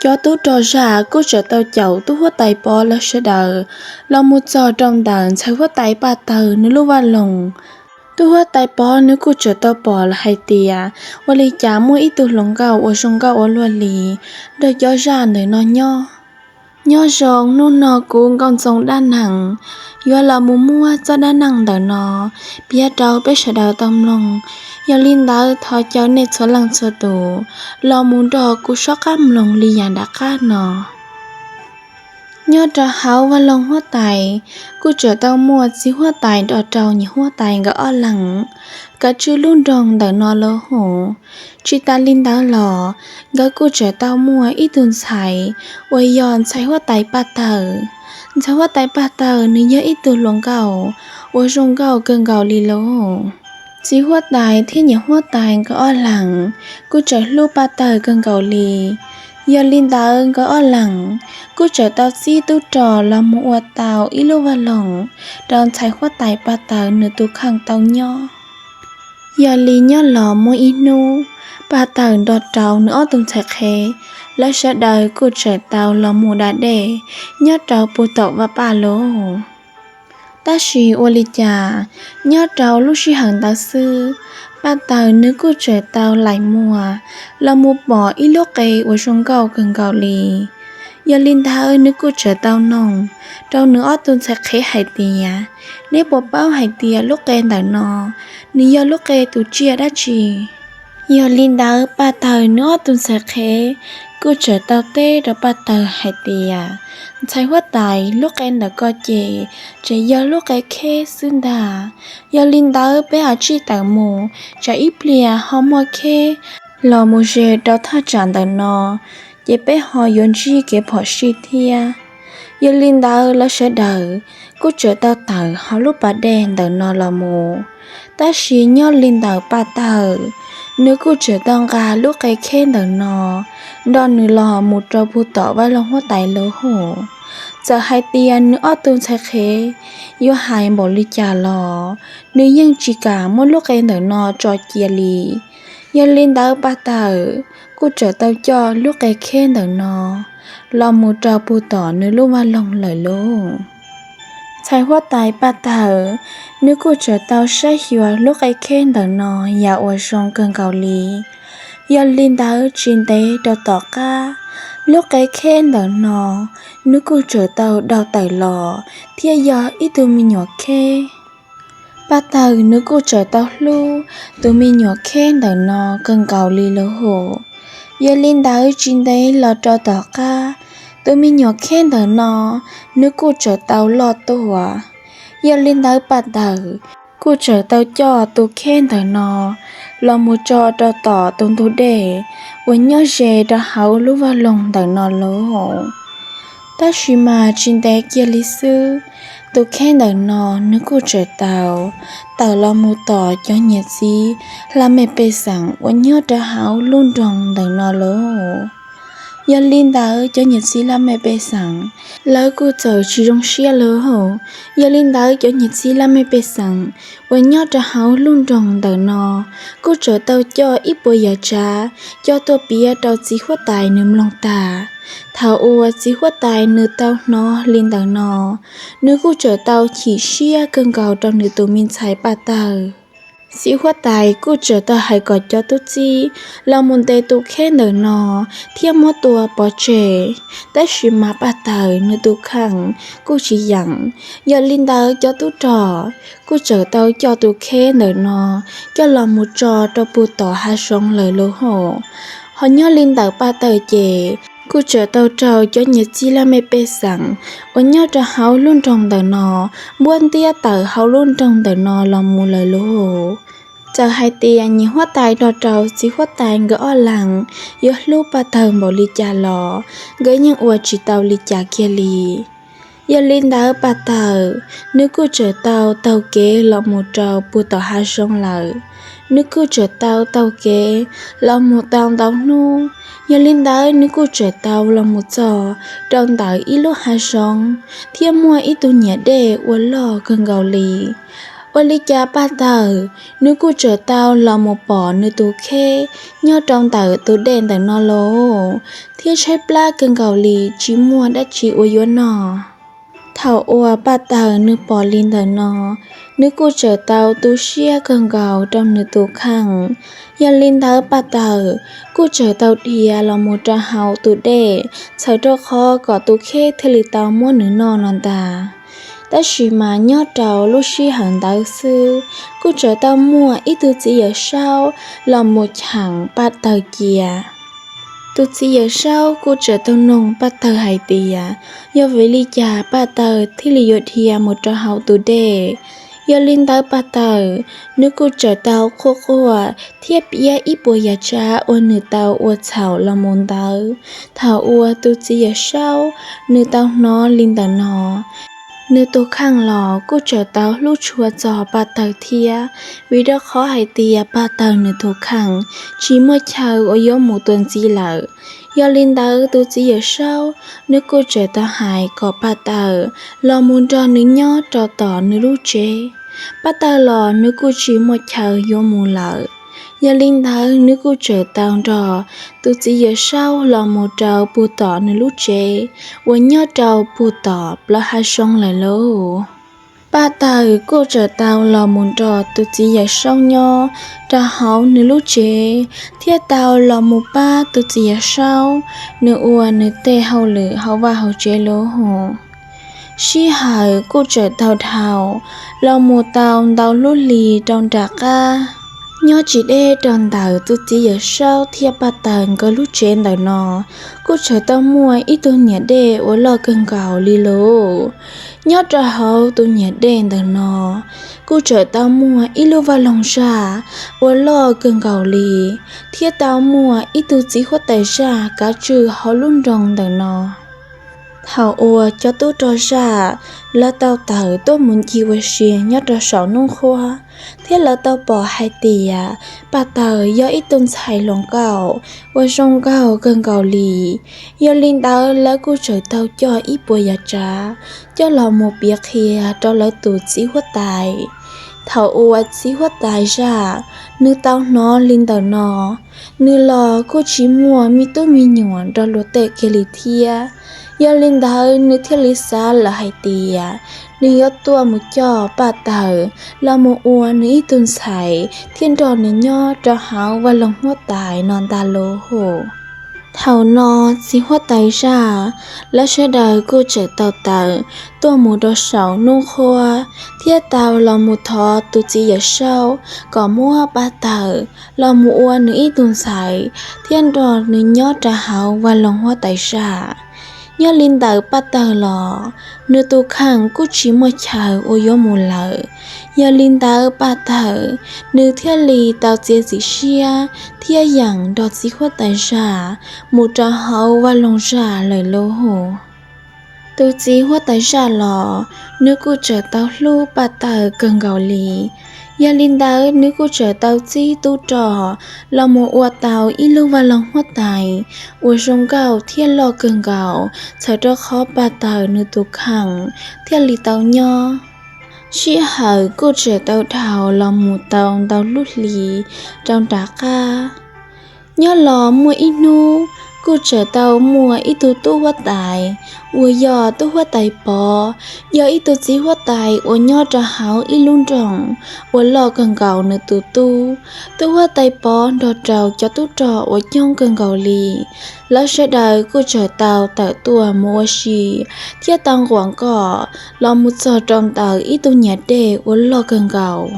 Cov tub rog zaj kuj tseem tau caum tub huab tais Pov lawv sawv daws los mus txog rau ntawm ntxhais huab tais Paj Tawg nws lub vaj loog. Tub huab tais Pov nws kuj tseem tau pom lawm hais tias ua li cas muaj ib tug hluas nkauj uas zoo nkauj ua luaj li nrog cov zaj ntawm no nyob. Nyob zoo, hnub no kuv Nkauj Ntxoo Dab Neeg yuav los mus muab txoj dab neeg ntawm no piav rau peb sawv daws tau mloog. Yog li ntawd thov caw nej txhua leej txhua tus los mus nrog kuv soj qab mloog li yam nram qab no. Nyob rau hauv vaj loog huab tais, kuj tseem tau muaj txiv huab tais nrog rau niam huab tais nkawd ob leeg kav tswj lub nroog ntawm no lawm hos. Tsis tas li ntawd los, nkawd kuj tseem tau muaj ib tug ntxhais uas yog ntxhais huab tais Paj Tawg. Ntxhais huab tais Paj Tawg nws yog ib tug hluas nkauj uas zoo nkauj kawg nkaus li lawm hos. Txiv huab tais thiab niam huab tais nkawd ob leeg kuj tseem hlub Paj Tawg kawg nkaus li. Yog li ntawd nkawd ob leeg kuj tseem tau txib tub rog los mus ua tau ib lub vaj loog rau ntxhais huab tais Paj Tawg nws tus kheej tau nyob. Yog li nyob los muaj ib hnub, Paj Tawg nrog rau nws ob tug ntxhais qhev, lawv sawv daws kuj tseem tau los mus da dej nyob rau puag tom vaj paj lawm. Tab sis ua li cas, nyob rau lub sij hawm ntawd xwb, Paj Tawg nws kuj tseem tau laim muag los mus pom ib lub qe uas zoo nkauj kawg nkaus li. Yog li ntawd nws kuj tseem tau noog rau nws ob tug ntxhais qhev hais tias, neb puas paub hais tias lub qe ntawm no nws yog lub qe tus tsiaj dab tsi? Yog li ntawd Paj Tawg nws ob tug ntxhais qhev kuj tseem tau teb rau Paj Tawg hais tias, ntxhais huab tais, lub qe ntawm ko ces tseem yog lub qe kheb xwb ntag. Yog li ntawd peb cia li tawm mus, tsam ib pliag ho muaj kheb los mus ze rau thaj tsam ntawm no, ces peb ho yuav ntsib kev phom sij thiab. Yog li ntawd lawv sawv daws kuj tseem tau tawm hauv lub pas dej ntawm no los mus. Tab sis nyob li ntawm Paj Tawg, nws kuj tseem tau nqa lub qe kheb ntawm no nrog nws los mus rau puag tom vaj loog huab tais lawm hos. Txawm hais tias nws ob tug ntxhais qhev yuav hais npaum li cas los nws yeej tsis kam muab lub qe ntawm no tso cia li. Yog li ntawd Paj Tawg kuj tseem tau coj lub qe kheb ntawm no los mus rau puag tom nws lub vaj loog lawm lauj. Ntxhais huab tais Paj Tawg, nws kuj tseem tau saib xyuas lub qe kheb ntawm no yam uas zoo kawg nkaus li. Yog li ntawd tsis ntev rau tom qab, lub qe kheb ntawm no nws kuj tseem tau daug tawm los thiab yog ib tug me nyuam kheb. Paj Tawg nws kuj tseem tau hlub tus me nyuam kheb ntawm no kawg nkaus li lawm hos. Yog li ntawd tsis ntev los rau tom qab, tus me nyuam kheb ntawm no nws kuj tseem tau loj tuaj. Yog li ntawd Paj Tawg kuj tseem tau coj tus kheb ntawm no los mus tso rau tom tus ntug dej uas nyob ze rau hauv lub vaj loog ntawm no lawm hos. Tab sis mas tsis ntev kiag li xwb, tus kheb ntawm no nws kuj tseem tau tawm los mus tom cov niam txiv laj mej pej xeem uas nyob rau hauv lub nroog ntawm no lawm hos. Yog li ntawd cov niam txiv laj mej pej xeem lawv kuj txawm tsis zoo siab lawm hos. Yog li ntawd cov niam txiv laj mej pej xeem uas nyob rau hauv lub nroog ntawm no kuj tseem tau coj ib puas yam tsav coj tuaj piav rau txiv huab tais nws mloog tag. Thaum uas txiv huab tais nws tau hnov li ntawm no, nws kuj tseem tau chim siab kawg nkaus rau nws tus me ntxhais Paj Tawg. Txiv huab tais kuj tseem tau hais kom cov tub txib los mus ntes tus kheb ntawm no thiab muab tua pov tseg. Tab sis mas Paj Tawg nws tus kheej kuj tsis yeem. Yog li ntawd cov tub rog kuj tseem tau coj tus kheb ntawm no coj los mus tso rau puag tom hav zoov lawm lauj hos. Ho nyob li ntawm Paj Tawg ces kuj tseem tau raug cov niam txiv laj mej pej xeem uas nyob rau hauv lub nroog ntawm no npuab ntiab tawm hauv lub nroog ntawm no los mus lawm lauj hos. Txawm hais tias niam huab tais nrog rau txiv huab tais nkawd ob leeg yuav hlub Paj Tawg npaum li cas los nkawd yeej ua tsis tau li cas kiag li. Yog li ntawd Paj Tawg nws kuj tseem tau taug kev los mus rau puag tom hav zoov lawm. Nws kuj tseem tau taug kev los mus tau ntau hnub. Yog li ntawd nws kuj tseem tau los mus txog rau ntawm ib lub hav zoov thiab muaj ib tug niam dej uas loj kawg nkaus li. Ua li cas Paj Tawg nws kuj txawm tau los mus pom nws tus kheb nyob rau ntawm tus dej ntawm no lauj, thiab tshaib plab kawg nkaus li tsis muaj dab tsi uas yuav noj. Thaum uas Paj Tawg nws pom li ntawm no, nws kuj txawm tau tu siab kawg nkaus rau nws tus kheej. Yog li ntawd Paj Tawg kuj txawm tau dhia los mus rau hauv tus dej txhawm rau qhov kom tus kheb thiaj li tau muab nws noj no ntag. Tab sis mas nyob rau lub sij hawm ntawd xwb, kuj txawm tau muaj ib tug txiv yawm saub los mus cheem Paj Tawg cia. Tus txiv yawm saub kuj txawm tau noog Paj Tawg hais tias yog vim li cas Paj Tawg thiaj li yuav dhia mus rau hauv tus dej. Yog li ntawd Paj Tawg nws kuj txawm tau quaj quaj thiab piav ib puas yam tsav uas nws tau ua txhaum los mus ntawd. Thaum uas tus txiv yawm saub nws tau hnov li ntawm no, nws tus kheej los kuj txawm tau hlub tshua txog Paj Tawg thiab, vim rau qhov hais tias Paj Tawg nws tus kheej tsis muaj chaw uas yuav mus tua ntxiv lawm. Yog li ntawd tus txiv yawm saub nws kuj txawm tau hais kom Paj Tawg los mus nrog nws nyob rau tom nws lub tsev. Paj Tawg los nws kuj tsis muaj chaw yuav mus lawm. Yog li ntawd nws kuj txawm tau nrog tus txiv yawm saub los mus rau puag tom nws lub tsev uas nyob rau puag tom plawv hav zoov lawm lauj. Paj Tawg kuj txawm tau los mus nrog tus txiv yawm saub nyob rau hauv nws lub tsev, thiab tau los mus pab tus txiv yawm saub nws ua nws tej hauj lwm hauv vaj hauv tsev lauj. Sij hawm kuj txawm tau dhau los mus tau ntau lub hlis rau nram qab. Nyob tsis deb rau ntawm tus txiv yawm saub thiab Paj Tawg nkawd lub tsev ntawm no, kuj txawm tau muaj ib tug niam dej uas loj kawg nkaus li lauj. Nyob rau hauv tus niam dej ntawm no, kuj txawm tau muaj ib lub vaj loog zaj uas loj kawg nkaus li, thiab tau muaj ib tug txiv huab tais zaj kav tswj hauv lub nroog ntawm no. Thaum uas cov tub rog zaj lawv tau tawm tuaj mus ncig ua si nyob rau saum Hnub Qhuab, thiab lawv tau pom hais tias Paj Tawg yog ib tug ntxhais hluas nkauj uas zoo nkauj kawg nkaus li. Yog li ntawd lawv kuj txawm tau coj ib puas yam tsav coj los mus piav qhia rau lawv tus txiv huab tais. Thaum uas txiv huab tais zaj nws tau hnov li ntawm no, nws los kuj tsis muaj me tub me nyuam nrog luag tej kiag li thiab. Yog li ntawd nws thiaj li xav lawm hais tias nws yuav tuaj mus coj Paj Tawg los mus ua nws ib tug ntxhais thiab nrog nws nyob rau hauv vaj loog huab tais no ntag lauj. Thaum no txiv huab tais zaj lawv sawv daws kuj txawm tau tawm tuaj mus rau saum Hnub Qhuab, thiab tau los mus thov tus txiv yawm saub kom muab Paj Tawg los mus ua nws ib tug ntxhais thiab nrog nws nyob rau hauv vaj loog huab tais zaj. Nyob li ntawm Paj Tawg los, nws tus kheej kuj tsis muaj chaw uas yuav mus lawm. Yog li ntawd Paj Tawg nws thiaj li tau txiav txim siab thiab yeem nrog txiv huab tais zaj mus rau hauv vaj loog zaj lawm lauj. Tus txiv huab tais zaj los nws kuj txawm tau hlub Paj Tawg kawg nkaus li. Yog li ntawd nws kuj txawm tau txib tub rog los mus ua tau ib lub vaj loog huab tais uas zoo nkauj thiab loj kawg nkaus txhawm rau qhov Paj Tawg nws tus kheej thiaj li tau nyob. Sij hawm kuj txawm tau dhau los mus tau ntau lub hlis rau nram qab. Nyob los muaj ib hnub kuj txawm tau muaj ib tug tub huab tais uas yog tub huab tais Pov, yog ib tug txiv huab tais uas nyob rau hauv ib lub nroog uas loj kawg nkaus nws tus tub. Tub huab tais Pov nrog rau cov tub rog uas coob kawg nkaus li, lawv sawv daws kuj txawm tau tawm tuaj mus ua si thiab tau nquam nkoj los mus txog rau ntawm ib tug niam dej uas loj kawg nkaus.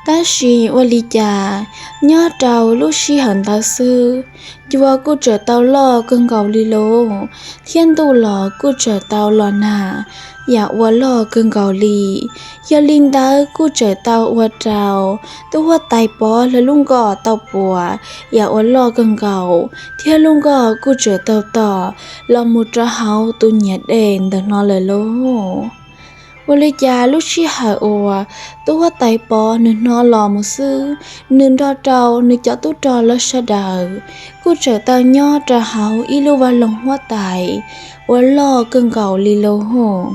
Tab sis ua li cas nyob rau lub sij hawm ntawd xwb, cua kuj txawm tau loj kawg nkaus li lauj, thiab ntuj los kuj txawm tau los nag yam uas loj kawg nkaus li. Yog li ntawd kuj txawm tau ua rau tub huab tais Pov lawv lub nkoj tau puas yam uas loj kawg nkaus, thiab lub nkoj kuj txawm tau tom los mus rau hauv tus niam dej ntawm no lawm lauj. Ua li cas lub sij hawm uas tub huab tais Pov nws hnov los mus xwb, nws nrog rau nws cov tub rog lawv sawv daws kuj txawm tau nyob rau hauv ib lub vaj loog huab tais uas loj kawg nkaus li lauj.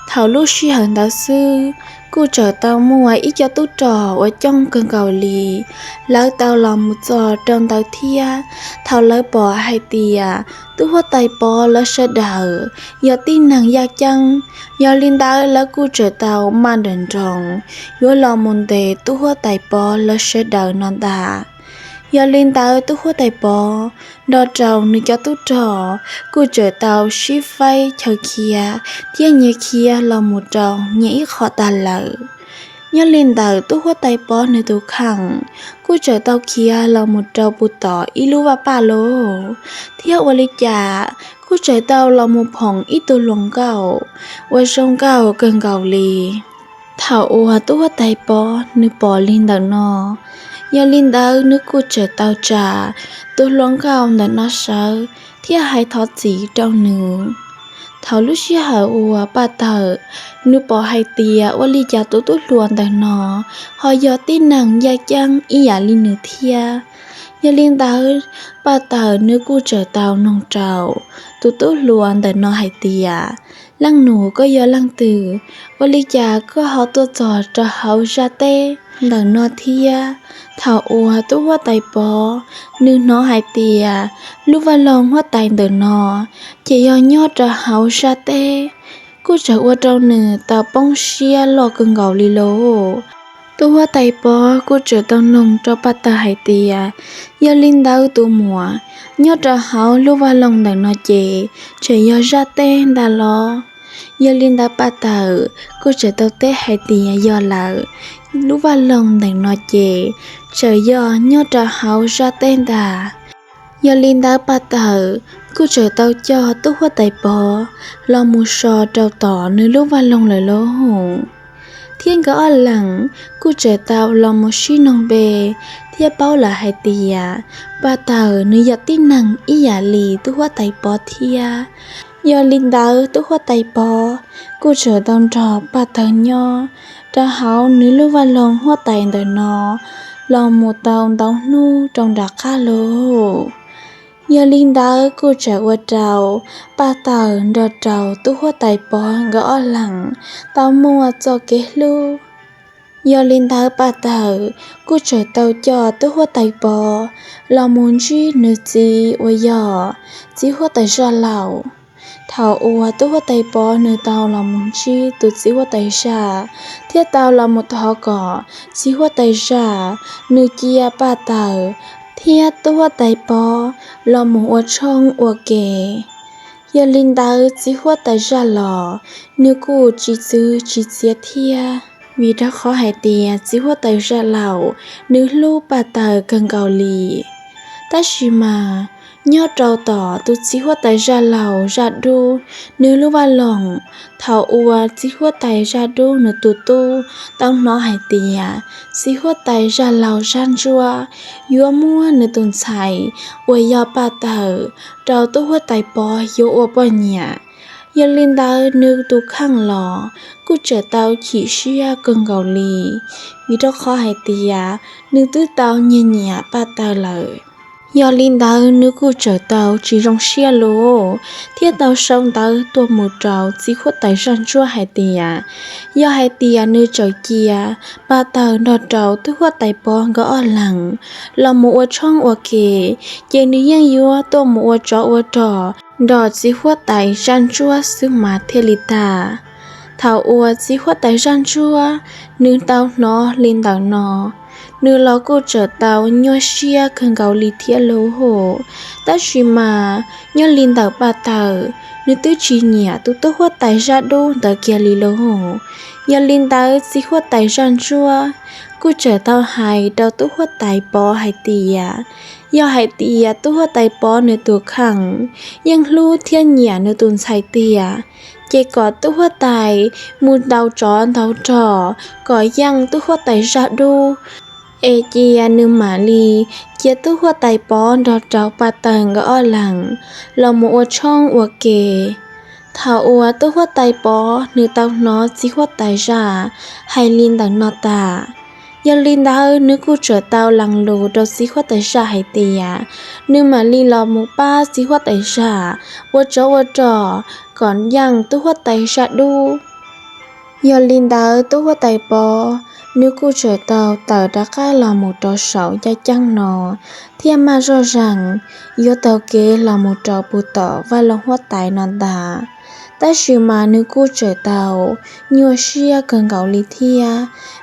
Thaum lub sij hawm ntawd xwb, Kuj txawm tau muaj ib co tub rog uas coob kawg nkaus li, lawv tau los mus txog rau ntawd thiab. Thaum lawv pom hais tias tub huab tais Pov lawv sawv daws yog tib neeg yaj ceeb, yog li ntawd lawv kuj txawm tau maj nrawm nroos yuav los mus ntes tub huab tais Pov lawv sawv daws no ntag. Yog li ntawd tub huab tais Pov nrog rau nws cov tub rog kuj txawm tau sib faib chaw khiav thiab nyias khiav los mus rau nyias ib qho tag lawm. Nyob li ntawd tub huab tais Pov nws tus kheej kuj txawm tau khiav los mus rau puag tom ib lub vaj paj lawm, thiab ua li cas kuj txawm tau los mus phoom ib tug hluas nkauj uas zoo nkauj kawg nkaus li. Thaum uas tub huab tais Pov nws pom li ntawm no, yog li ntawd nws kuj txawm tau tsa tus hluas nkauj ntawm no sawv thiab hais thov txim rau nws. Thaum lub sij hawm uas Paj Tawg nws pom hais tias ua li cas tus tub hluas ntawm no ho yog tib neeg yaj ceeb ib yam li nws thiab, yog li ntawd Paj Tawg nws kuj txawm tau nug rau tus tub hluas ntawm no hais tias, leej nus, koj yog leej twg? Ua li cas koj ho tuaj txog rau hauv zaj teb ntawm no thiab? Thaum uas tub huab tais Pov nws hnov hais tias lub vaj loog huab tais ntawm no ces yog nyob rau hauv zaj teb, kuj txawm ua rau nws tau poob siab loj kawg nkaus li lauj. Tub huab tais Pov kuj txawm tau nug rau Paj Tawg hais tias, yog li ntawd tus muam, nyob rau hauv lub vaj loog ntawm no ces tseem yog zaj teb ntag los? Yog li ntawd Paj Tawg kuj txawm tau teb hais tias yog lawm, lub vaj loog ntawm no ces tseem yog nyob rau hauv zaj teb ntag. Yog li ntawd Paj Tawg kuj txawm tau coj tub huab tais Pov los mus so rau tom nws lub vaj loog lawm lauj. Thiab nkawd ob leeg kuj txawm tau los mus sib noog npe thiab paub lawm hais tias Paj Tawg nws yog tib neeg ib yam li tub huab tais Pov thiab. Yog li ntawd tub huab tais Pov kuj txawm tau nrog Paj Tawg nyob rau hauv nws lub vaj loog huab tais ntawm no los mus tau ntau hnub rau nram qab lauj. Yog li ntawd kuj txawm ua rau Paj Tawg nrog rau tub huab tais Pov nkawd ob leeg tau muaj txoj kev hlub. Yog li ntawd Paj Tawg kuj txawm tau coj tub huab tais Pov los mus ntsib nws txiv uas yog txiv huab tais Zaj Laus. Thaum uas tub huab tais Pov nws tau los mus ntsib tus txiv huab tais Zaj thiab tau los mus thov kom txiv huab tais Zaj nws cia Paj Tawg thiab tub huab tais Pov los mus ua tshoob ua ke. Yog li ntawd txiv huab tais Zaj Laus nws kuj tsis txwv tsis txiav thiab, vim rau qhov hais tias txiv huab tais Zaj Laus nws hlub Paj Tawg kawg nkaus li. Tab sis mas nyob rau tom tus txiv huab tais Zaj Laus Zaj Dub nws lub vaj loog, thaum uas txiv huab tais Zaj Dub nws tus tub tau hnov hais tias txiv huab tais Zaj Laus Zaj Ntsuab yuav muab nws tus ntxhais uas yog Paj Tawg rau tub huab tais Pov yuav ua poj niam, yog li ntawd nws tus kheej los kuj txawm tau chim siab kawg nkaus li, vim rau qhov hais tias nws twb tau nyiag nyiam Paj Tawg lawm. Yog li ntawd nws kuj txawm tau tsis zoo siab lauj, thiab tau sau ntawv tuaj mus rau txiv huab tais Zaj Ntsuab hais tias, yog hais tias nws txawm cia Paj Tawg nrog rau tub huab tais Pov nkawd ob leeg los mus ua tshoob ua ke, ces nws yeej yuav tuaj mus ua tsov ua rog nrog txiv huab tais Zaj Ntsuab xwb mas thiaj li tag. Thaum uas txiv huab tais Zaj Ntsuab nws tau hnov li ntawm no, nws los kuj txawm tau nyuaj siab kawg nkaus li thiab lauj. Tab sis mas nyob li ntawm Paj Tawg nws twb tsis nyiam tus tub huab tais Zaj Dub ntawd kiag li lauj. Yog li ntawd txiv huab tais Zaj Ntsuab kuj txawm tau hais rau tub huab tais Pov hais tias, yog hais tias tub huab tais Pov nws tus kheej yeej hlub thiab nyiam nws tus ntxhais tiag, ces kom tub huab tais mus ntaus tsov ntaus rog kom yeej tub huab tais Zaj Dub, es cia nws mam li cia tub huab tais Pov nrog rau Paj Tawg nkawd ob leeg los mus ua tshoob ua ke. Thaum uas tub huab tais Pov nws tau hnov txiv huab tais Zaj hais li ntawm no tas, yog li ntawd nws kuj txawm tau lees lus rau txiv huab tais Zaj hais tias nws mam li los mus pab txiv huab tais Zaj ua tsov ua rog kom yeej tub huab tais Zaj Dub. Yog li ntawd tub huab tais Pov nws kuj txawm tau tawm rov qab los mus rau saum ncaj ceeb no thiab maj zoj zees yuav taug kev los mus rau puag tom vaj loog huab tais no ntag. Tab sis mas nws kuj txawm tau nyuaj siab kawg nkaus li thiab,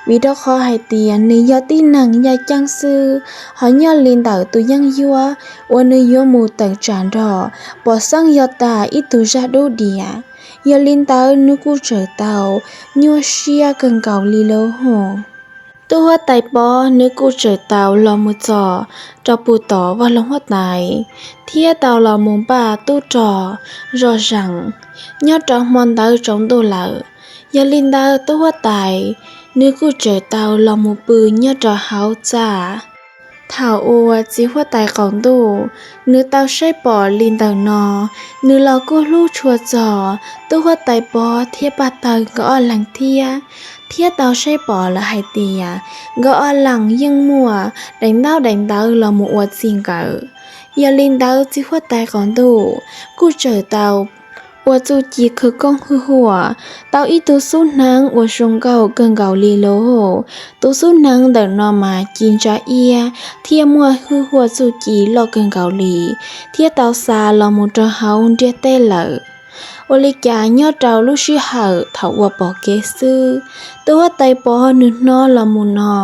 vim rau qhov hais tias nws yog tib neeg ncaj ceeb xwb, ho nyob li ntawm tus yeeb ncuab uas nws yuav mus tawm tsam nrog pom xeeb yog tas ib tug zaj dub diam. Yog li ntawd nws kuj txawm tau nyuaj siab kawg nkaus li lauj. Tub huab tais Pov nws kuj txawm tau los mus txog rau puag tom vaj loog huab tais thiab tau los mus npaj tub rog zoj zees nyob rau hmo ntawd tsaus ntuj lawm. Yog li ntawd tub huab tais nws kuj txawm tau los mus pw nyob rau hauv txaj. Thaum uas txiv huab tais qaum ntuj nws tau saib pom li ntawm no, nws los kuj hlub tshua txog tub huab tais Pov thiab Paj Tawg nkawd ob leeg thiab, thiab tau saib pom lawm hais tias nkawd ob leeg yeej muaj daim ntaub daim ntawv los mus ua txij nkawm. Yog li ntawd txiv huab tais qaum ntuj kuj txawm tau ua txuj ci khawv koob hwj huam tau ib tug xub hneev uas zoo nkauj kawg nkaus li lauj. Tus xub hneev ntawm no mas ci ntsa iab thiab muaj hwj huam txuj ci loj kawg nkaus li, thiab tau xa los mus rau hauv ntiaj teb lawm. Ua li cas nyob rau lub sij hawm thaum uas pom kev xwb, tub huab tais Pov nws hnov los mus no,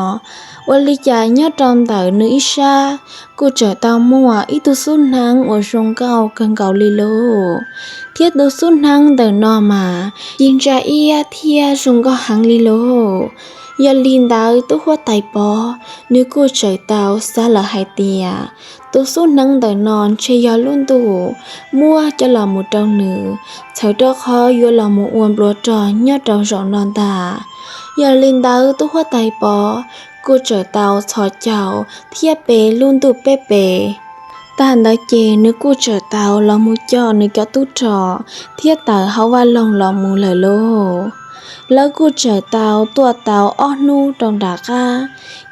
ua li cas nyob rau ntawm nws ib sab kuj txawm tau muaj ib tug xub hneev uas zoo nkauj kawg nkaus li lauj. Thiab tus xub hneev ntawm no mas ci ntsa iab thiab zoo nkauj heev li lauj. Yog li ntawd tub huab tais Pov nws kuj txawm tau xav lawm hais tias tus xub hneev ntawm no ntshe yog lub ntuj muab coj los mus rau nws, txhawm rau qhov yuav los mus ua nplua rog nyob rau zaum no ntag. Yog li ntawd tub huab tais Pov kuj txawm tau txhos caug thiab pe lub ntuj peb pe. Tag ntawd ces nws kuj txawm tau los mus coj nws cov tub rog thiab tawm hauv vaj loog los mus lawm lauj. Lawv kuj txawm tau tuaj tau ob hnub rau nram qab,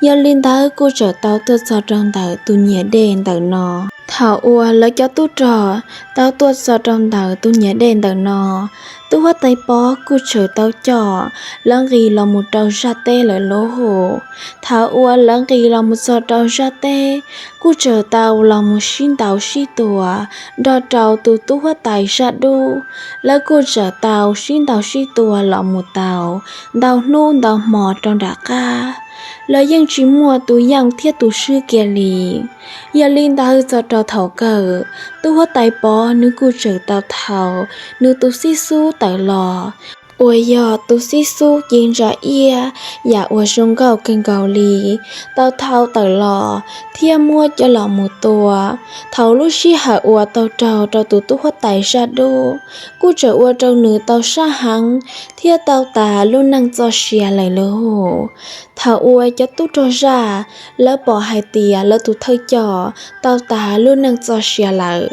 yog li ntawd kuj txawm tau tuaj txog rau ntawm tus nyias dej ntawm no. Thaum uas lawv cov tub rog tau tuaj txog rau ntawm tus nyias dej ntawm no, tub huab tais Pov kuj txawm tau coj lawv nqis los mus rau zaj teb lawm lauj. Thaum uas lawv nqis los mus txog rau zaj teb, kuj txawm tau los mus sib ntaus sib tua nrog rau tus tub huab tais zaj dub. Lawv kuj txawm tau sib ntaus sib tua los mus tau ntau hnub ntau hmo rau nram qab, los yeej tsis muaj tus yeej thiab tus swb kiag li. Yog li ntawd txog rau thaum kawg, tub huab tais Pov nws kuj txawm tau thau nws tus xib xub tawm los, uas yog tus xib xub ci ntsa iab yam uas zoo nkauj kawg nkaus li, tau thau tawm los thiab muab coj los mus tua. Thaum lub sij hawm uas tau raug rau tus tub huab tais zaj dub, kuj txawm ua rau nws tau sab heev thiab tau tas lub neej txoj sia lawm lauj. Thaum uas cov tub rog zaj lawv pom hais tias lawv tus thawj coj tau tas lub neej txoj sia lawm,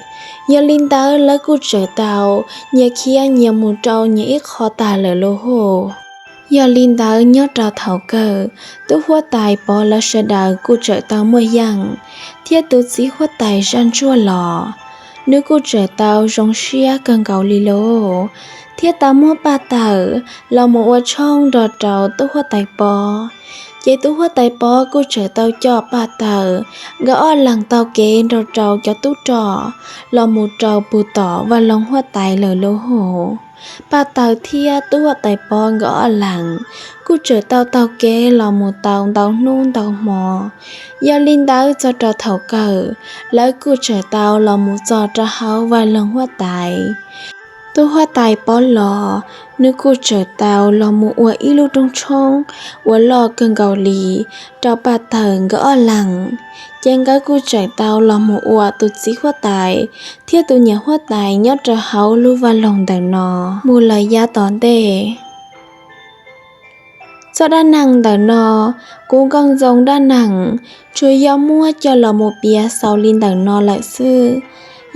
yog li ntawd lawv kuj txawm tau nyias khiav nyias mus rau nyias ib qho tag lawm lauj. Yog li ntawd nyob rau thaum kawg, tub huab tais Pov lawv sawv daws kuj txawm tau muaj yeej, thiab tus txiv huab tais zaj ntsuab los, nws kuj txawm tau zoo siab kawg nkaus li lauj, thiab tau muab Paj Tawg los mus ua tshoob nrog rau tub huab tais Pov. Ces tub huab tais Pov kuj txawm tau coj Paj Tawg nkawd ob leeg taug kev nrog rau cov tub rog los mus rau puag tom vaj loog huab tais lawm lauj. Paj Tawg thiab tub huab tais Pov nkawd ob leeg kuj txawm tau taug kev los mus tau ntau hnub ntau hmo. Yog li ntawd txog rau thaum kawg, lawv kuj txawm tau los mus txog rau hauv vaj loog huab tais. Tub huab tais Pov los, nws kuj txawm tau los mus ua ib lub rooj tshoob uas loj kawg nkaus li rau Paj Tawg nkawd ob leeg. Ces nkawd kuj txawm tau los mus ua tus txiv huab tais thiab tus niam huab tais nyob rau hauv lub vaj loog ntawm no mus lawm yav tom ntej. Txoj dab neeg ntawm no, kuv Nkauj Ntxoo dab neeg tsuas yog muab coj los mus piav xaus li ntawm no lawm xwb.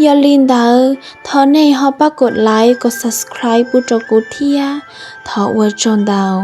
Yog li ntawd thov nej ho pab kos like kos subscribe pub rau kuv thiab. Thov ua tsaug ntau.